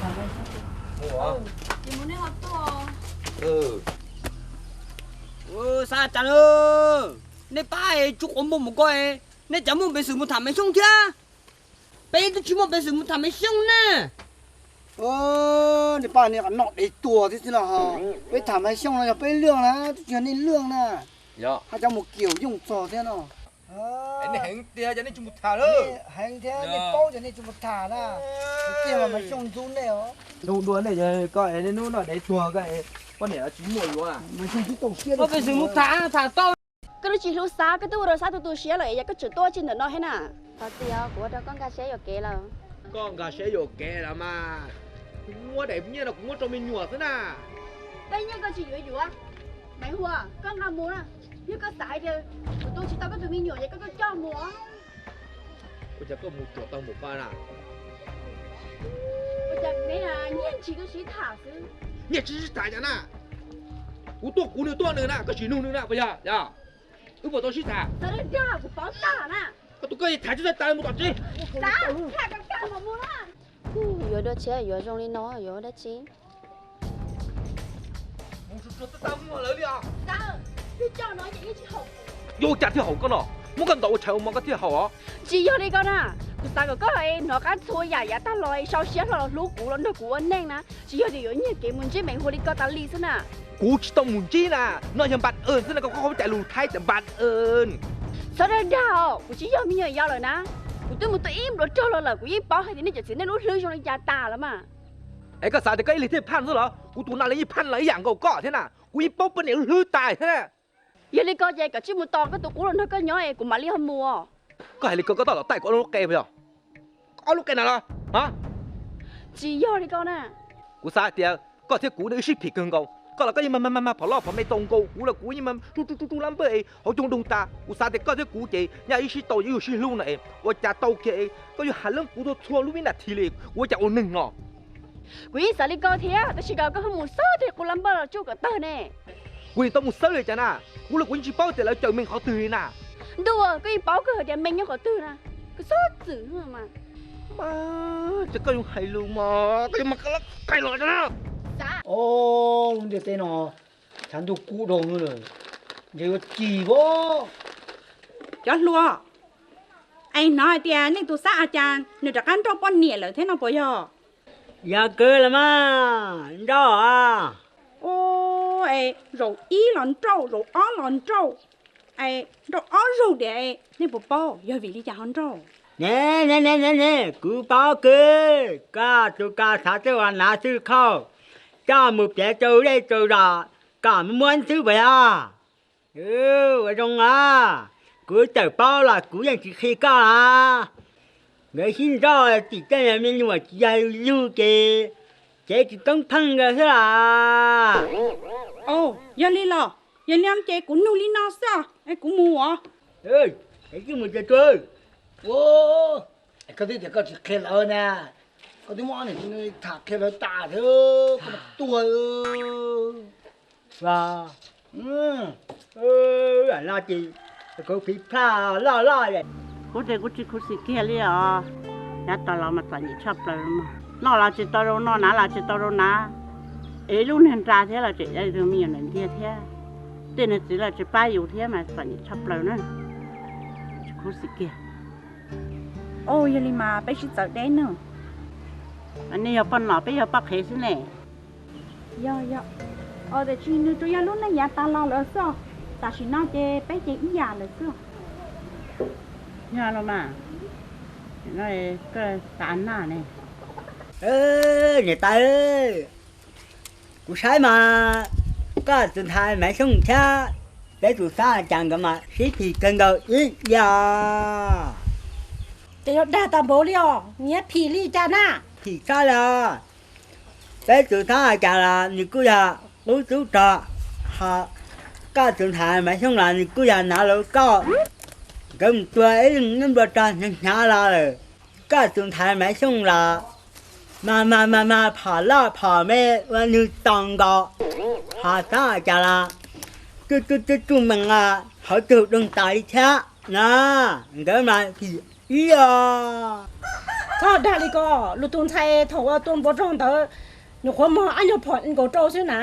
Xav cas lawm, nej pab tsuj quav npua mus ko, nej cas muaj peev xwm mus tham Maiv Xyooj thiab? Peb twb tsis muaj peev xwm mus tham Maiv Xyooj na. Nej pab, nej noj dev tuag thiab xwb no. Peb tham Maiv Xyooj no yog peb luag na, twb tsis yog nej luag na. Haj cov mus kiaum yooj txog thiab no. Nej heev tiag ces nej tsis mus tham lawm. Heev thiab, nej paub ces nej tsis mus tham na. Tiag mas Maiv Xyooj ntxub nej os. Zoo dua nej, koj es nej hnub no dev tuag, koj es poj niam tsis muaj yuav. Muaj peev xwm mus tham, tham tau. Koj twb tsis hlub Xab, koj twb ua rau Xab tu tu siab lawm es yog koj tseem tuaj txij ntawm no thiab na. Thov txim os, kuv ua rau koj nkag siab yuam kev lawm. Koj nkag siab yuam kev lawm mas. Kuv muab daim nyiaj no kuv muab rau me nyuam xwb na. Tej nyiaj koj tsis yuav yuav. Maiv Hua, koj nqa mus na. Yog koj xav hais tias kuv tu tsis tau koj tus me nyuam ces koj, koj coj mus. Ua cas koj mus tsuas tau mus koj na? Ua cas neb nyiaj tsis, koj sib tham xwb. Nyiaj tsis sib tham cas na? Kuv tuaj kuv, nws tuaj nws na, koj sim nug nws na puas yog? Yog wb puas tau sib tham? Txhob dag dag, kuv paub tag na. Koj tus koj tham tsis txawj tas mus tom tsev. Xav, tham kom kaj mas mus na. Yuav dua tshiab yuav zoo li no yuav dab tsi? Yuav ua cas thiaj haum koj no? Muab koj ntaus ua tshais ua hmo koj thiaj haum os. Tsis yog li ko na, kuv xav kom koj hnov qab txhua yam yav tag los sau siab hlo los hlub kuv los nrog kuv ua neej na, tsis yog tias yuav nyiag kev mus ntsib Maiv Hua li ko tas li xwb na. Kuv tsis tau mus ntsib na, no yog npam w xwb na, koj qhov cai lus Thaib tias npam w. Txhob dag dag os, kuv tsis yog me nyuam yaus lawm na. Kuv twb mus tau ib npluag rog los lawm, kuv yeej paub hais tias nej cov txiv neej lub hlwb zoo li cas tas lawm mas. Es koj xav tias koj ib leeg thiaj phaj xwb los? Kuv tus no los yeej phaj los ib yam nkaus koj thiab na, kuv yeej paub poj niam lub hlwb tas thiab na. Yog li ko ces koj tsij mus tos koj tus qub los nrog koj nyob es kuv mam li ho mus. Koj hais li ko koj tab tom taij kuv ob lub qe puas yog? Ob lub qe na los? Tsis yog li ko na. Kuv xav hais tias koj thiab kuv wb sib phim kawg nkaus, koj los koj yeej mag mag mag phom loj phom me tau nkaus, kuv los kuv yeej mag tsuj tsuj tsuj lab npawj es hauv cooj doog tas. Kuv xav tias koj thiab kuv ces nyaj wb sib tau yuav sib hlub no es ua cas tau kiag es koj yuav hais lab kuv txhua txhua lub vib nas this li, kuv ua cas ua neeg no. Kuv yeej xav li ko thiab, tab sis kom koj ho mus xawb tej qub lab npawj los tsuj kom tawg ne. Kuv yeej tau mus xawb li cas na, kuv los kuv yeej tsis paub tias lawv cawm me qhov twg li na. Ntuj, koj yeej paub kawg hais tias me nyob qhov twg na, koj txhob txwm mas. Ces koj yuav hais lus mas koj yuav mag qai los na. Lub ntiaj teb no tshav ntuj kub dhau lawm, ntshe yuav cig pob. Cov hluas, es hnov hais tias nej tus Xab A Cas nws rov qab nrauj poj niam lawm thiab no puas yog? Yog kawg los mas, nrauj a. Ua, es zaum ib los nrauj, zaum ob los nrauj, es nrauj ob zaug tiag, nej puas paub yog vim li cas ho nrauj? Ne ne ne ne ne, kuv paub kawg, koj tus ko xav txawj ua hnav txwj khauj, coj mus piav rau zej rau zos kom muab xwb puas yog? Ua zoo a, kuv txawm paub los kuv yeej tsis qhia koj a. Nkawd sib nrauj tim tej me nyuam tsis yog yug ces tsev tsis toob pheej nkawd xwb las. Yog li los, yog li ces kuv nug li no xwb os, es kuv mus os. Es koj mus tsuag tsuag. Koj twb tias koj tsis qhia lawv na, koj twb muab ob niam txiv no tham qhia lawv tas thiab, koj mas tuag. No ces kuv phiv plaj loj loj. Kuv ces kuv tsis khuv xim kiag li os. Yav tas los mas txom nyem tshaj plaws, noj los tsis tau zoo noj, hnav los tsis tau zoo hnav, es lub niag nra thiab los tseem yog me nyuam ntawm ntiag thiab, tej niag txiv los tsis pab yus thiab mas txom nyem tshaj plaws na. Tsis khuv xim kiag. Yog li mas peb sib txawv deb nawb. Nej yog poj nom peb yog poj qhev xwb ne. Yog, yog. Tiam sis nws tsuas yog lub neej yav tas los lawm xwb, tam sim no ces peb ces ib yam lawm xwb. Yog los mas, koj tas naj ne. Niam tais, kuv saib mas koj tus ntxhais Maiv Xyooj thiab peb tus Xab A Cas nkawd mas sib phim kawg nkaus ib yam. Ces yog dag tas npaum li os, niam phim li cas na? Phim tshaj li os. Peb tus Xab A Cas los nws kuj yog qub tub rog, ho koj tus ntxhais Maiv Xyooj los nws kuj yog hnav lawv koj. Nkawd mus tua ib leeg nyob nplua rog hnyav hnyav los lawm. Koj tus ntxhais Maiv Xyooj los mas mas mas mas phom loj phom me ua nws tau nkaus, ho Xab A Cas los tsuj tsuj tsuj tsuj mees hauv tug doog tas li thiab na. Nkawd mas phim ib os. Txhob dag li ko, luag tus ntxhais thaum uas tua npua rog ntawd, nyuam qhuav mag ob nyuag phom nkaus rau xwb na.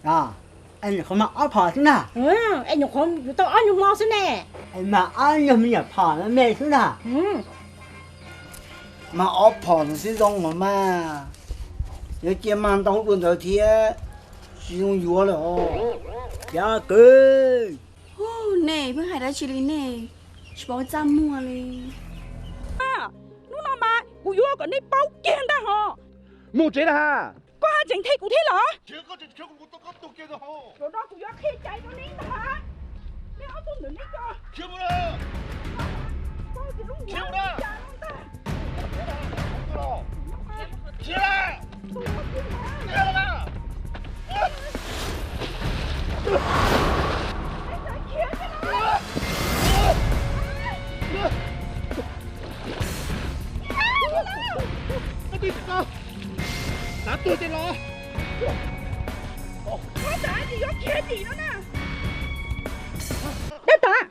Nyuam qhuav mag ob phom xwb na. Es nyuam qhuav yuav tau ob nyuag hmo xwb ne. Mag ob nyuag me nyuam phom me xwb na. Mag ob phom no xwb zoo los mas, yuav cia mag ntau dua ntawd thiab, tsis zoo yuav lawm os. Cov kwv, nej pheej hais dab tsi li nej, tsis paub txaj muag li. Hnub no mas kuv yuav kom nej paub kiag ntag hos. Mus tsev na has. Koj haj tseem them kuv thiab los? Kuv yuav qhia cai rau nej ntag. Nej ob tug ntawm nej ko. Xav tuag ces los. Dab tas,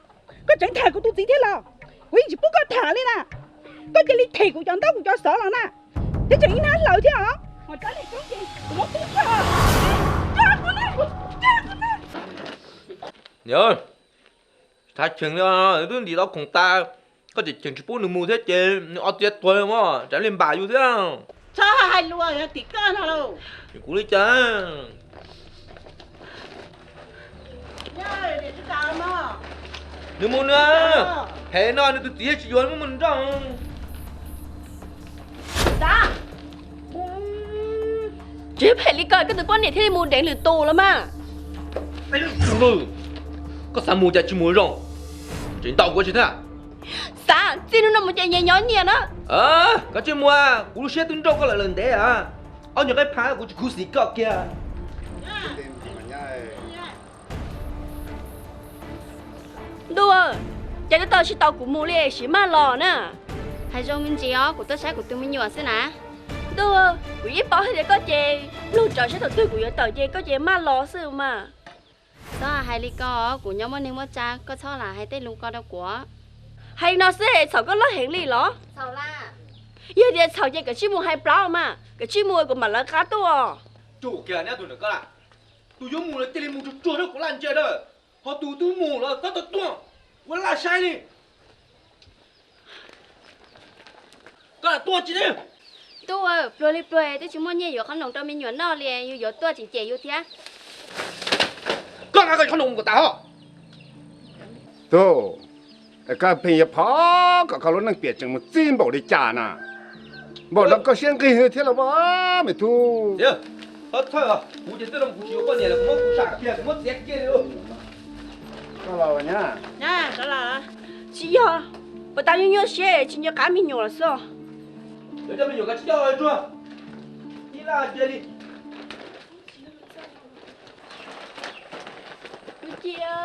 koj tseem tham kuv tus txiv thiab los? Kuv yeej tsis pub koj tham li na. Koj cia li them kuv cov ntaub kuv cov xov los na. Thiab tseem ib hnab hlaws thiab os. Ho cov niag koob ces kuv muab pub koj. Niam, thav cheem li, twb ntim tau khoom tas, koj tseem cheem tsis pub nws mus thiab ces nws ob txiav tuag mog, tsam li npam yus thiab. Txhob hais lus tim koj no lauj. Kuv li cas? Nws mus nws, phem no nws tus txiv tsis yuav, muab nws nrauj. Tsis phem li ko, koj tus poj niam thiaj li mus deev lwm tus los mas. Koj xav mus cas tsis mus zoo, tseem ntaus kuv tsis thiab. Xav txij hnub no mus ces nyias nyob nyias na. Koj tsis mus, kuv lub siab twb nrauj koj lawm lawm ntev. Ob nyuag qaib phav kuv tsis khuv xim koj kiag. Ntuj, cas twb tau tsis tau kuv mus li sim maj los na. Hais zoo me ntsis os, kuv tuaj saib kuv tus me nyuam xwb na. Ntuj, kuv yeej paub hais tias koj ces mloog tsawv saib thaum twg kuv yuav tawm ces koj ces maj los xwb mas. Txhob hais li ko, kuv nyob muaj neeg muaj tsa, koj txhob lam hais tej lus ko rau kuv. Hais li no xwb txhaum koj loj heev li los? Yog tias txhaum ces koj tsij mus hais plaub mas, koj tsij mus kuv mam lawv qab tuaj. Tus yuav mus los cia li mus tsuag tsuag rau kuv laj ntsia na, ho tus twb mus los txhob tuaj tuaj, kuv laj saib li. Koj lam tuaj tsis ne? Tub, pluag li pluag twb tsis muaj nyiaj yuav qhob noom rau me nyuam noj li, yus yuav tuaj tseem cem yus thiab. Koj nqa koj qhob noom mus kom tas ho. Tub, koj pheej yuav phov kom koj lub neej piam tseem mus txij npaum li cas na. Npaum no koj siab nqig thiab los me tub. Txhob txhawj, kuv ces twb los kuv tsis yuav poj niam lawm, kuv muab kuv sam kiag, kuv muab txiav kiag li. Tsis yog, puas tas nyuaj nyuaj siab tsis nco qab me nyuam los xwb. Coj me nyuam kav tsij coj tsuag, ib laj kiag li. Kuv cia.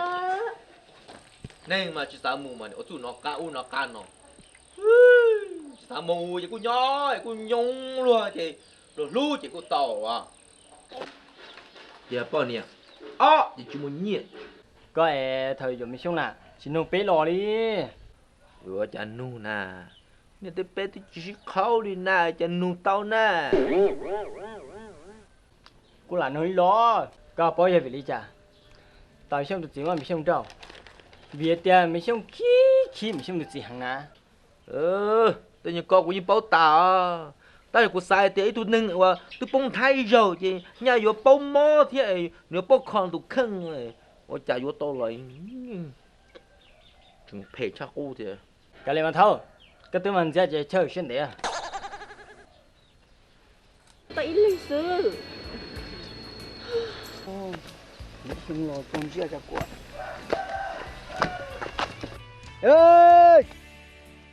Neeg mas tsis xav mus mas ua txuj nov qab ub nov qab no. Tsis xav mus ces kuj nyob es kuj nyoo luag ces luag hlub ces kuj tau. Ces poj niam, ob ces tsis muaj nyiaj. Koj es thaum yuav Me Xyooj na tsis nug peb los li. Ua cas nug na, niaj teb peb twb tsis sib qhaub li na, cas nug tau na. Kuv lam nug li los, koj paub yog vim li cas tau Xyooj tus txiv muab Me Xyooj nrauj? Vim tias Me Xyooj khib khib Me Xyooj tus txiv heev na. Tej nyuag ko kuv yeej paub tas, tab sis kuv xav hais tias ib tug neeg uas twb poob nthab ib zaug ces nyaj yuav paub mob thiab nws yuav paub kho tus kheej, ua cas yuav tau los tseem phem tshaj qub thiab. Kav liam mas thaub, koj twb mas ntxiab ces chawj siab ntev. Tau ib leeg xwb. Xyoo los txog ntsiab Cab Kuam.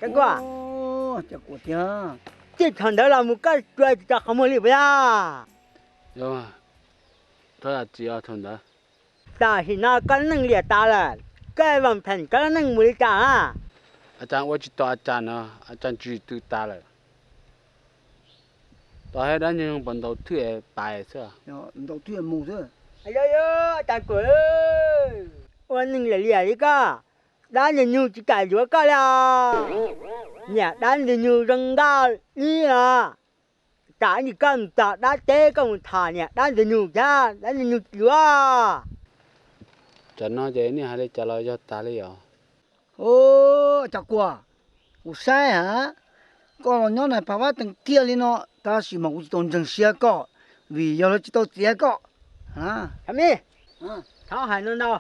Cab Kuam, Cab Kuam tiag, txij thaum ntawd los mus koj tsuas tsis tso qhov muag li puas yog? Thaum ntawd, tam sim no koj neej liam tas lawm, koj vam phem koj neej mus li cas? A, ua tsis tau a cas no, a cas tswv twg tas lawm. Tos hais dab nyuag nyoog puas ntaus thwj pais xwb. Ntaus thwj mus xwb. Yog, yog, a cas kuv ua neeg liam liam li koj, dab nyuag nyoog tsis kam yuav koj li os. Niam dab ntxwg nyoog zoo nkauj ib los, tsam ib ntsis koj mus tom dab teb koj mus tham niam dab ntxwg nyoog thiab dab ntxwg nyoog tsis ua. Cov no ces nej hais li cas los yog tas li os. Cov kuam, kuv saib hab, koj los nyob na phav vab teev kiag li no tab sis mas kuv tsis tau ntseeg siab koj, vim yog lawv tsis tau txiav koj. Thov hais no ntau,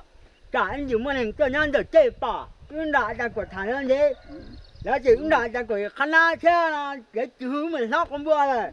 tsam ib ntsis muaj neeg tuaj nyob ntawm ceg pom wb nrog a tas kuam tham no ntev, lawv tias wb nrog a tas kuam qhab nab thiab no, kev tsis hwj mus hlob quav npua lawm.